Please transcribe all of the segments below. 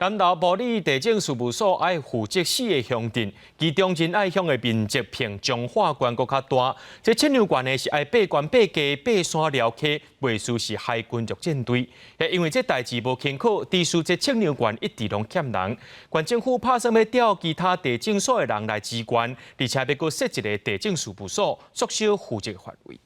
南投埔里地政事務所愛負責四个鄉鎮，其中仁愛鄉的面積比彰化縣閣較大。這測量員呢是愛爬懸爬溪、爬山寮溪，袂輸是海軍陸戰隊。因為這代誌無清楚，致使這測量員一直攏欠人。縣政府拍算欲調其他地政所的人來支援，而且欲閣設一个地政事務所，縮小負責範圍。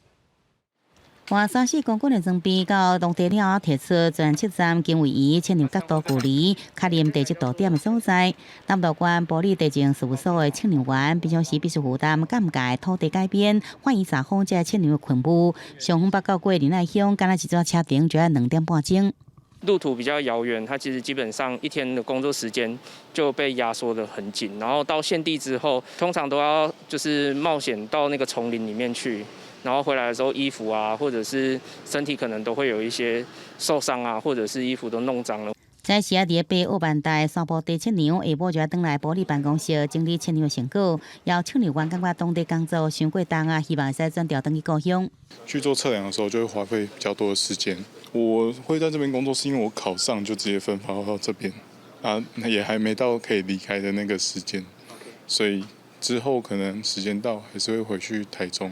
換三四公斤的裝備到當地了後，提出全測站經位移測量角度距離，確認地質圖點的所在。南投縣埔里地政事務所的測量員平常時必須負擔尷尬土地改編、法院查訪這測量的勤務。上遠北到過仁愛鄉，敢若一逝車程就欲2點半鐘。路途比較遙遠，它其實基本上一天的工作時間就被壓縮得很緊。然後到現地之後，通常都要就是冒險到那個叢林裡面去。然後回來的時候，衣服啊，或者是身體可能都會有一些受傷啊，或者是衣服都弄髒了。在時仔佇咧爬奧萬大山坡地測量，下晡就欲轉來埔里辦公室整理測量成果。要測量員感覺當地工作傷過重啊，希望會使轉調轉去故鄉。去做測量的時候，就會花費比較多的時間。我會在這邊工作，是因為我考上就直接分發到這邊，啊，也還沒到可以離開的那個時間，所以之後可能時間到，還是會回去台中。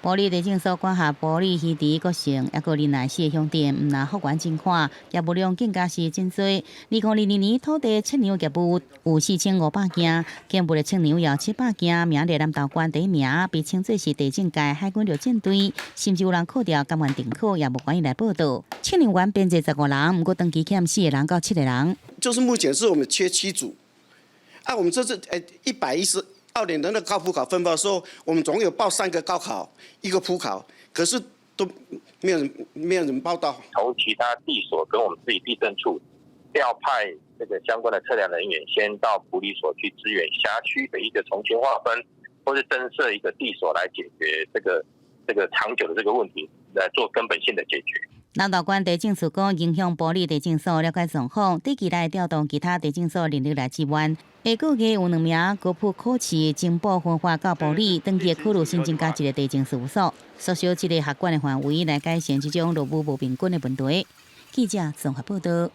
埔里地政所管轄埔里、魚池、國姓，抑閣仁愛四個鄉鎮，毋但幅員真寬，業務量更加是真多。2022年土地測量業務有4500件，建物的測量有700件，名列南投縣第一名，被稱作是地政界海軍陸戰隊，甚至有人考著甘願停考，也無願意來報到。測量員編制15人，毋過長期欠四個人到七個人。就是目前是我們缺七組，啊，我們這次112年的那個高普考分發的時候，我們總有報三個高考，一個普考，可是都沒有人報到。從其他地所跟我們自己地政處調派這個相關的測量人員，先到埔里所去支援轄區的一個重新劃分，或是增設一個地所來解決這個長久的這個問題，來做根本性的解決。南投縣地政處講，影響埔里地政所了解狀況，短期內調動其他地政所人力來支援。下個月有兩名高普考試增補分發到埔里，長期考慮新增加一個地政事務所，縮小這個轄管的範圍，來改善這種勞務無平均的問題。記者綜合報道。